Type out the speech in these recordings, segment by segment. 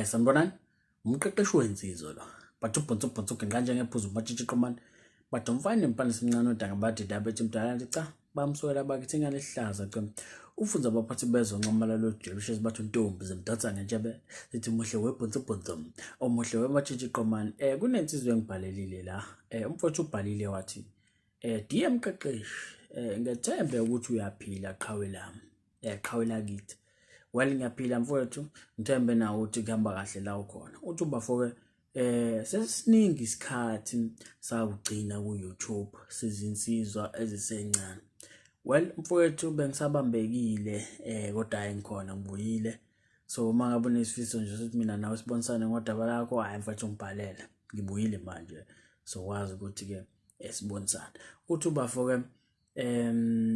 Sanibonani. Umqeqeshi wensizwa lo. Bathi ubhonso ubhonso uginqa njengephuzu umatshitshi qomane. Bathi umfana nempana esincane odanga bathi dabethi mdala nje cha bamsukela bakithi ingane ehlaza cha. Ufunza abaphathi bezwe nxamala lo jelushes bathi untombi zimdonsa ngentshebe sithi muhle webhonso bhonso omuhle wematshitshi qomane. Kunensizwa engibhalelile la. Umfowethu ubhalile wathi dear mqeqeshi, ngethembe ukuthi uyaphila qhawe lami. Qhawe lakithi. Well, ngiyaphila mfowethu, ngithembe nawe ukuthi kuhamba kahle la ukhona. Uthi ubafo-ke sesiningi isikhathi sakugcina ku-YouTube sizinsizwa ezisencane. Well, mfowethu bengisabambekile kodwa hhayi ngikhona ngibuyile. So uma ngabe unesifiso nje sokuthi mina nawe sibonisane ngodaba lakho, hhayi mfowethu ngibhalele. Ngibuyile manje. Sokwazi ukuthi-ke sibonisane. Uthi ubafo-ke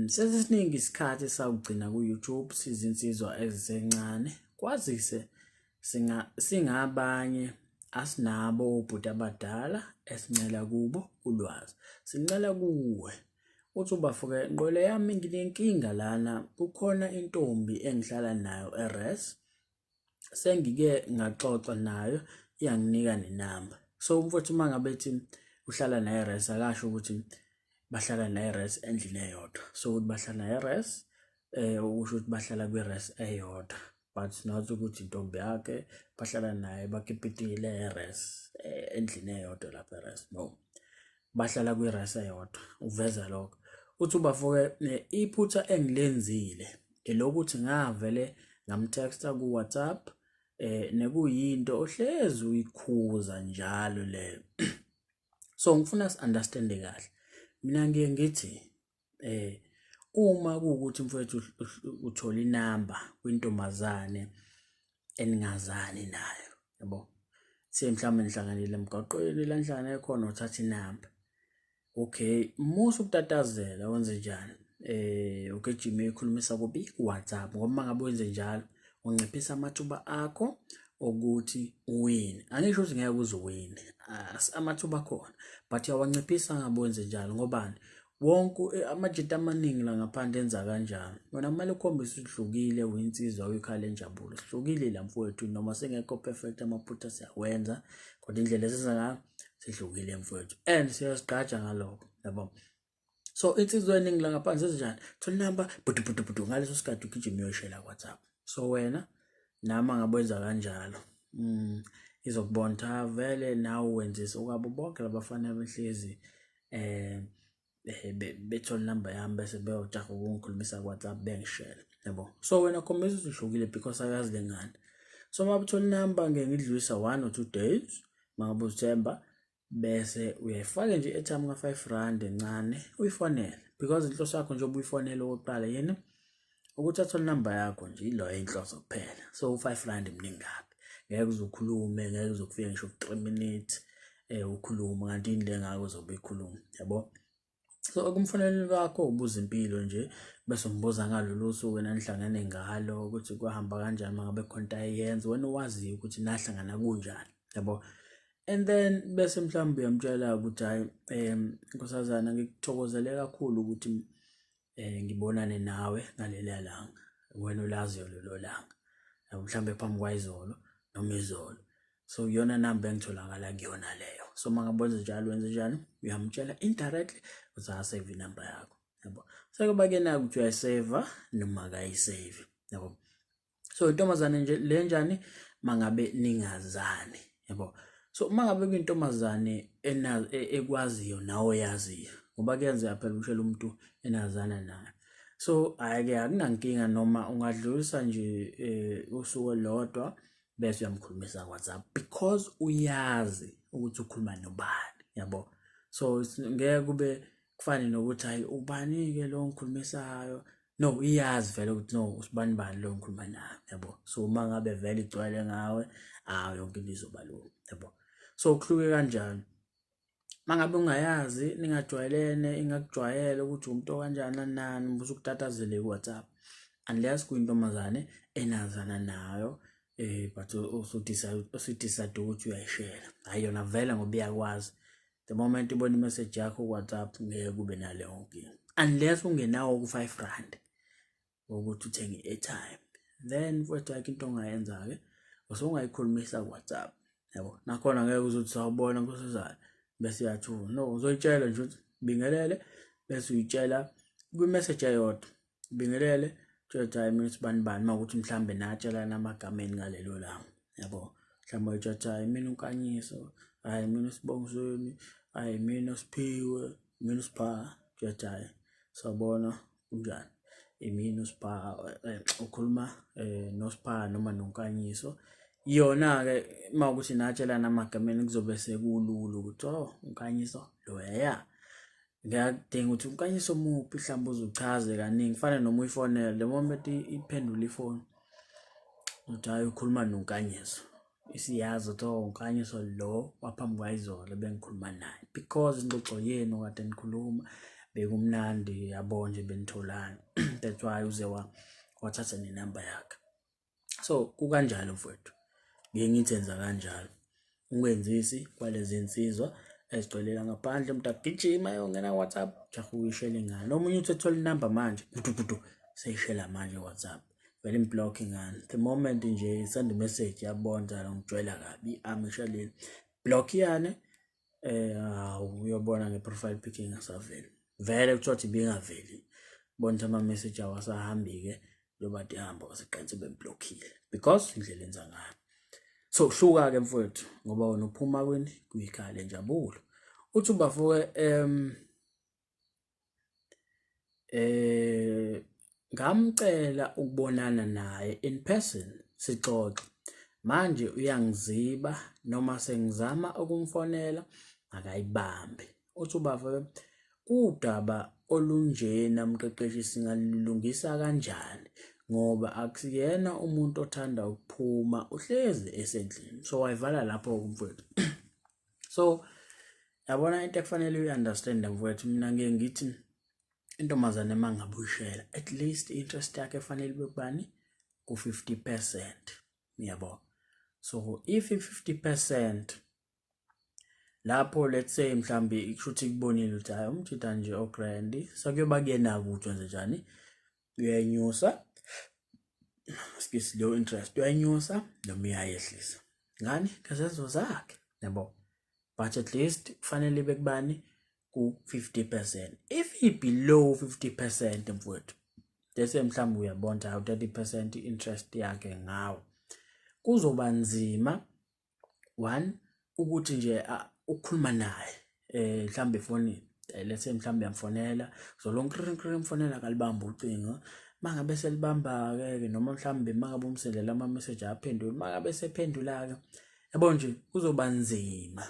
sesisiningi isikhathi sakugcina ku-YouTube sizinsizwa ezisencane kwazise singabanye asinabo obhuti abadala esincela kubo ulwazi. Sincela kuwe. Uthi ubafo-ke nqwele yami nginenkinga lana, kukhona intombi engihlala nayo e-res, sengike ngaxoxa nayo iyanginika nenamba. So umfowethu uma ngabe ethi uhlala naye e-res akasho ukuthi bahlala naye e-res endlini eyodwa. So ukuthi bahlala naye e-res ukusho ukuthi bahlala kwi-res eyodwa, but not ukuthi intombi yakhe bahlala naye bakipitile e-res endlini eyodwa lapha e-res. No, bahlala kwi-res eyodwa. Uveza lokho. Uthi ubafo-ke iphutha engilenzile elokuthi ngavele ngamtexta ku-WhatsApp nekuyinto ohlezi uyikhuza njalo leyo. So ngifuna si-understande kahle. Mina ngiye ngithi uma kuwukuthi mfowethu uthola inamba kwintombazane eningazani nayo, yabo, se mhlawumbe nihlanganile emgwaqweni la nihlangane khona uthatha inamba. Okay, musa ukutatazela wenze njani? Ugijime uyikhulumisa kubi ku-WhatsApp, ngoba uma ngabe wenze njalo unciphisa amathuba akho okuthi uwine. Angisho ukuthi ngeke uze uwine, amathuba akhona, but uyawanciphisa ngabe wenze njalo. Ngobani? Wonke amajita amaningi la ngaphandle enza kanjalo. Wena kumele ukhombise ukuthi uhlukile, uyinsizwa, uyikhala enjabulo. Sihlukile la mfowethu, noma singekho perfect amaphutha siyawenza, kodwa indlela esenza ngayo sihlukile mfowethu, and siyazigqaja ngalokho, yabo. So insizwa eningi la ngaphandle sezinjani, thola inamba bhudu bhudu bhudu, ngaleso sikhathi ugijima uyoshela ku-WhatsApp. So wena nami angabwenza kanjalo, izokubona vele nawe wenzisa okwabo bonke labafana behlezi bethola inamba yami bese beyojaha ukungikhulumisa ku-WhatsApp bengishela, yabo. So wena khombisa ukuthi uhlukile because akazi le ngane. So uma uthola inamba ngeke ngidlulisa 1 or 2 days mangabe uzithemba, bese uyayifaka nje i-airtime ka-5 rand encane uyifonele, because inhloso yakho nje ubuyifonele okokuqala yini ukuthi athole inamba yakho nje, iloyo inhloso kuphela. So u-5 rand mningi kabi, ngeke uze ukhulume, ngeke uze kufike ngisho 3 minutes ukhuluma, kanti yini le ngako uzobe uyikhuluma, yabo. So ekumfoneleni kwakho ubuza impilo nje, bese umbuza ngalolu suku enanihlangene ngalo ukuthi kwahamba kanjani, uma ngabe khona into ayenza wena owaziyo ukuthi nahlangana kunjani, yabo. And then bese mhlawumbe uyamtshela ukuthi hhayi nkosazana, ngikuthokozele kakhulu ukuthi ngibonane nawe ngaleliya langa, wena olaziyo lelo langa, mhlawumbe phambi kwayizolo noma izolo. So iyona namba engitholakala kuyona leyo. So uma ngabe wenze njalo, wenze njani, uyamtshela indirectly ukuthi akasave inamba yakho, yabo. Sekuba ke na ukuthi uyayiseva noma akayisevi, yabo. So intombazane nje le njani mangabe ningazani, yabo. So uma ngabe kuyintombazane ekwaziyo nawe oyaziyo, ngoba kuyenzeka phela ushela umuntu enazana naye. So hhayi-ke akunankinga noma ungadlulisa nje usuku olulodwa bese uyamkhulumisa ku-WhatsApp, because uyazi ukuthi ukhuluma nobani, yabo. So ngeke kube kufane nokuthi hayi ubani-ke lo ngikhulumisayo, no, iyazi vele ukuthi no usibani bani lo ngikhuluma naye, yabo. So uma ngabe vele igcwele ngawe, awu yonke into izoba lula, yabo. So kuhluke kanjani mangabe ungayazi, ningajwayelene, ingakujwayele ukuthi umuntu okanjani nani nani, ubuze ukutatazele ku-WhatsApp, unless kuyintombazane enazana nayo but usudecide ukuthi uyayishela. Hhayi yona vele ngoba iyakwazi, the moment ibona imessage yakho ku-WhatsApp ngeke kube naleyo nkinga, unless ungenawo ku-5 rand ukuthi uthenge i-airtime. Then mfowethu ayikho into ongayenza-ke, Usungayikhulumisa ku-WhatsApp, yabo. Nakhona ngeke uze uthi sawubona nkosazana bese iyathuka. No, uzoyitshela nje ukuthi bingelele bese uyitshela kwi-message eyodwa. Bingelele, tshela ukuthi hhayi mina usibani bani uma kuwukuthi mhlawumbe natshelana amagama enu ngalelo langa, yabo. Mhlawumbe uyitshela ukuthi hhayi mina uNkanyiso, hhayi mina uSibongiseni, hhayi mina uSiphiwe, mina uSipha, tshela ukuthi hhayi sawubona kunjani. Imina uSipha, ukhuluma noSipha noma noNkanyiso. Yona-ke uma kuwukuthi natshelana amagama enu kuzobe sekulula ukuthi oh uNkanyiso loyaya. Ngiyakudinga ukuthi uNkanyiso muphi mhlawumbe uze uchaze kaningi kufana noma uyifonela the moment iphendula ifoni uthi hhayi ukhuluma noNkanyiso. Isiyazi ukuthi oh uNkanyiso lo waphambi kwayizolo bengikhuluma naye because ingxoxo yenu kade nikhuluma bekumnandi yabo nje benitholana that's why uze wathatha nenamba yakhe. So kukanjalo mfowethu, ngike ngithi enza kanjalo, ungenzisi kwalezi nsizwa ezigcwelela ngaphandle umuntu agijima ayongena ku-WhatsApp jaha ukuyishela ingane. Omunye uthi ethola inamba manje gudu gudu seyishela manje WhatsApp vele imblock ingane the moment nje send message yabona ngijwayela kabi amishelile block yane hawu uyobona nge-profile pic ingasaveli vele kuthiwa ukuthi ibingaveli bona ukuthi ama-message awasahambi-ke njengoba kade ehamba waseqansi bemblockile because indlela enza ngayo. So hluka-ke mfowethu ngoba wena uphuma kwini kwikhaya lenjabulo. Uthi ubafo-ke ngamcela ukubonana naye in person sixoxe. Manje uyangiziba noma sengizama ukumfonela akayibambi. Uthi ubafo udaba olunjena mqeqeshi singalulungisa kanjani ngoba akusiyena umuntu othanda ukuphuma uhlezi esendlini. So wayivala lapho mfowethu. So yabona into ekufanele uyi-understand mfowethu, mina ngike ngithi intombazane uma ngabe uyishela at least i-interest yakhe efanele ibe kubani ku-50%, yabo. So if i-50% lapho let's say mhlambe kusho ukuthi kubonile ukuthi hhayi umjida nje o-grand, sekuyoba kuyena-ke ukuthi wenze njani, uyayinyusa excuse leyo interest uyayinyusa noma uyayehlisa ngani ngezenzo zakhe, yabo. But at least kufanele ibe kubani ku-50%. If i-below 50% mfowethu, bese mhlawumbe uyabona hawu 30% interest yakhe ngawe, kuzoba nzima one ukuthi nje ukukhuluma naye mhlawumbe efonini, let's say mhlawumbe uyamfonela zolonke mfonela akalibamba ucingo, mangabe selibamba-ke noma mhlawumbe mangabe umsendela ama-message aphendule, mangabe sephendula-ke yabo nje kuzoba nzima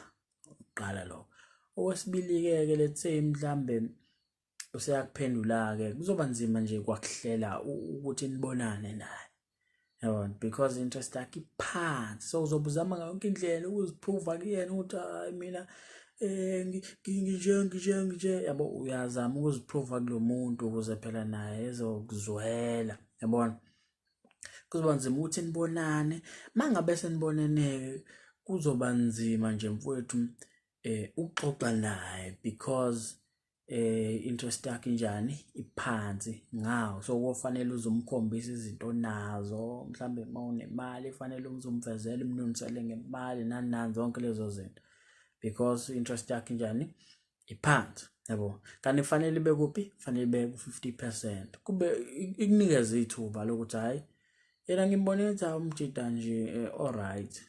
ukuqala lokho. Okwesibili-ke ke let's say mhlambe useyakuphendula-ke kuzoba nzima nje kwakuhlela ukuthi nibonane naye, yabona, because interest yakhe iphansi. So uzobe uzama ngayo yonke indlela ukuziprova kuyena ukuthi hayi mina nginje nginje nginje, yabo. Uyazama ukuziprova kulo muntu ukuze phela naye ezokuzwela, yabona. Kuzoba nzima ukuthi nibonane. Mangabe senibonene kuzoba nzima nje mfowethu ukuxoxa naye because interest yakhe injani iphansi ngawo. So kufanele uzomkhombisa izinto onazo, mhlambe uma unemali kufanele uzomvezela umnunisele ngemali nani nani zonke lezo zinto because interest yakhe injani iphansi, yabo. Kanti kufanele ibe kuphi? Kufanele ibe ku-50%, kube ikunikeze ithuba lokuthi hhayi yena ngimbone ukuthi umjida nje alright,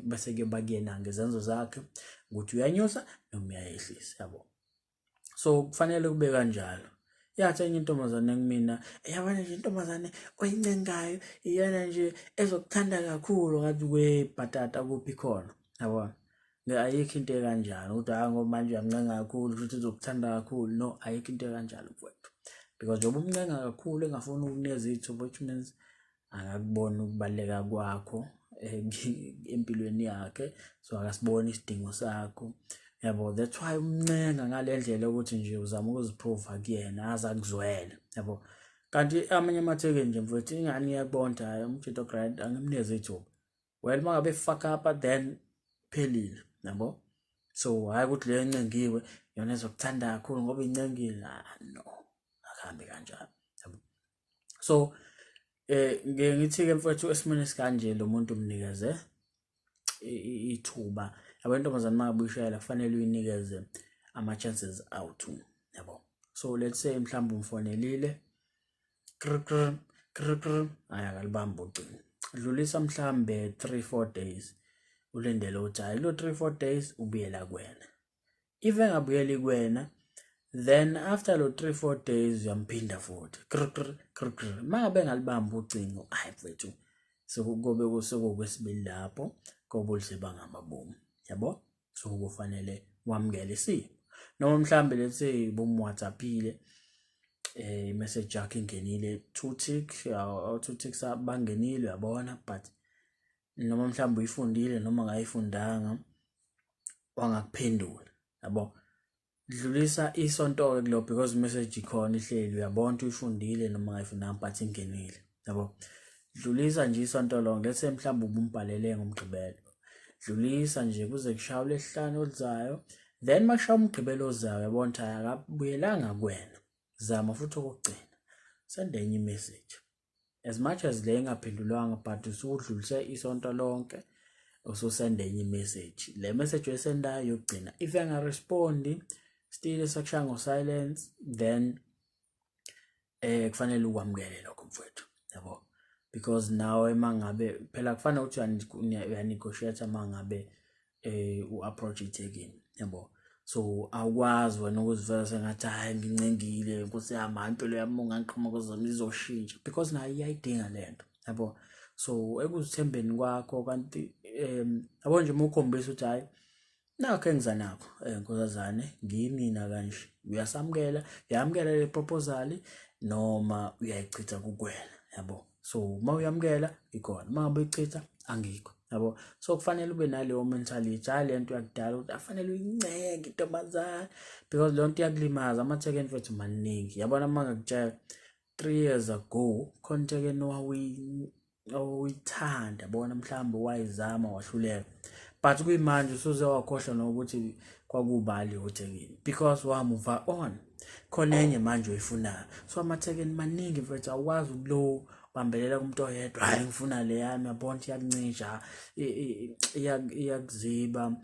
bese kuyoba kuyena ngezenzo zakhe ukuthi uyanyusa noma uyayehlisa, yabo. So kufanele kube kanjalo. Yathi enye intombazane kumina, yabona nje intombazane oyincengayo iyona nje ezokuthanda kakhulu, ngathi webhatata kuphi khona, yabona. Ayikho into ekanjalo ukuthi hhayi ngoba manje uyamncenga kakhulu futhi uzokuthanda kakhulu. No, ayikho into ekanjalo mfowethu, because njengoba umncenga kakhulu engafuni ukukunikeza ithuba, which means akakuboni ukubaluleka kwakho empilweni yakhe, so akasiboni isidingo sakho, yabo. That's why umncenga ngale ndlela ukuthi nje uzama ukuziprova kuyena aze akuzwele, yabo. Kanti amanye amatheke nje mfowethu ingane iyakubona hhayi umjito grand angimnikeze ithuba, well mangabe fuck up then phelile, yabo. So hhayi ukuthi leyo encengiwe yona ezokuthanda kakhulu ngoba incengile, no, akuhambi kanjalo, yabo. So Ngike ngithi-ke mfowethu esimweni esikanje lo muntu mnikeze ithuba. Yabo intombazane uma ngabe uyishayela kufanele uyinikeze ama-chances awu-two, yabo. So let's say mhlawumbe umfonelile, kr kr kr kr, hhayi akalibambi ucingo. Dlulisa mhlawumbe 3 4 days, ulindele ukuthi hhayi kulo 3 4 days ubuyela kuwena. If engabuyeli kuwena, then after lo 3 4 days uyamphinda futhi, kr kr kr kr. Uma ngabe engalibambi ucingo, hhayi mfethu, sekukobe sekukwesibili lapho kobe ngamabomu, yabo. So kufanele wamukele isimo. Noma mhlambe let's say bomu-WhatsApp-ile, i-message yakho ingenile, two tick, two ticks bangenile, uyabona, but noma mhlawumbe uyifundile noma ngayifundanga, wangakuphendula, yabo. Dlulisa isonto-ke kulo because message ikhona ihleli, uyabona ukuthi uyifundile noma ngayifundanga, but ingenile, yabo. Dlulisa nje isonto lonke. Let's say mhlawumbe ubumbhalele ngoMgqibelo, dlulisa nje kuze kushaye uLwesihlanu oluzayo, then makushaya uMgqibelo ozayo uyabona ukuthi hhayi akabuyelanga kuwena, zama futhi okokugcina, send enye i-message. As much as le ingaphendulwanga, but usudlulise isonto lonke, ususenda enye i-message. Le message oyisendayo yokugcina, if engarespondi still esakushaya ngo-silence, then kufanele ukwamukele lokho mfowethu, yabo, because nawe mangabe phela kufanele ukuthi uya-negotiate mangabe u-approach ithekini, yabo. So awukwazi wena ukuziveza sengathi hhayi ngincengile, nkosi yami, hhayi impilo yami ungangiqhamuka zami izoshintsha, because nayo iyayidinga lento, yabo. So ekuzithembeni kwakho kanti yabo nje uma ukhombisa ukuthi hhayi nakho engiza nakho, nkosazane, ngimina kanje, uyasamukela, uyamukela le proposal noma uyayichitha, kukwena, yabo. So uma uyamukela ikhona, uma ngabe uyichitha angikho, yabo. So kufanele ube naleyo mentality, hhayi le nto yakudala ukuthi afanele uyincenge intombazane, because leyo nto iyakulimaza. Amathekeni mfethu maningi, yabona. Uma ngakutshela 3 years ago khona ithekeni owawuyithanda, bona mhlawumbe wayizama wahluleka, but kuyimanje usuze wakhohlwa nokuthi kwakubali uthekeni because wa-move on, khona enye manje oyifunayo. So amathekeni maningi mfethu, awukwazi ukulo bambelela kumuntu oyedwa, hhayi ngifuna le yami, yabona ukuthi iyakuncisha, iyakuziba,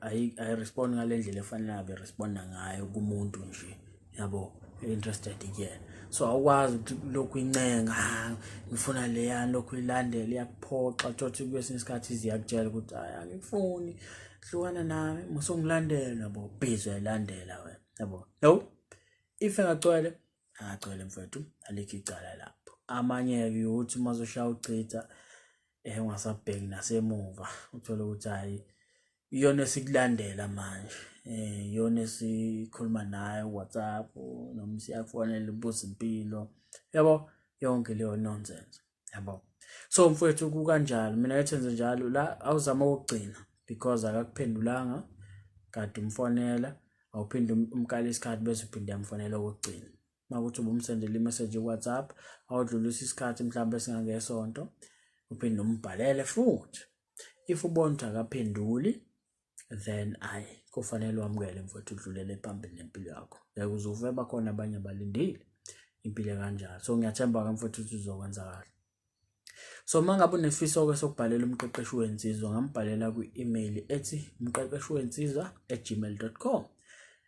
ayi-respond ngale ndlela efanele abe responda ngayo kumuntu nje, yabo, interested kuyena. So awukwazi ukuthi lokhu incenga, "Ah, ngifuna leyani," lokhu ilandela, iyakuphoxa thothi kwesinye isikhathi iziyakutshela ukuthi hayi angikufuni, hlukana nami, musongilandela, yabo, busy uyayilandela wena, yabo. No, if engagcwele angagcwele mfethu, alikho icala lapho. Amanye-ke ukuthi uma uzoshaya uchitha ungasabheki nasemuva, uthole ukuthi hhayi iyona esikulandela manje, iyona esikhuluma nayo WhatsApp noma siyakufonela ibuza impilo, yabo, yonke leyo nonsense, yabo. So mfowethu kukanjalo, mina ngithi enze njalo la, awuzama okugcina because akakuphendulanga kade umfonela, awuphinde umkale isikhathi bese uphinde uyamfonela okokugcina. Makuthi ubumsendela i-message ku-WhatsApp, awudlulisa isikhathi mhlawumbe esingangesonto, uphinde umbhalele futhi. If ubona ukuthi akaphenduli, then ayi kufanele wamukele mfowethu, udlulele phambili nempilo yakho, ngeke uze uve bakhona abanye abalindile impilo kanjalo. So ngiyathemba-ke mfowethu ukuthi uzokwenza kahle. So uma ngabe unesifiso-ke sokubhalela umqeqeshi wensizwa, ungambhalela kwi-email ethi umqeqeshi wensizwa@gmail.com.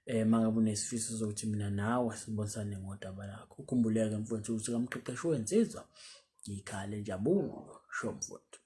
Uma ngabe unesifiso sokuthi mina nawe sibonisane ngodaba lakho, ukhumbuleke mfowethu ukuthi kamqeqeshi wensizwa ikhale njabulo sho mfowethu.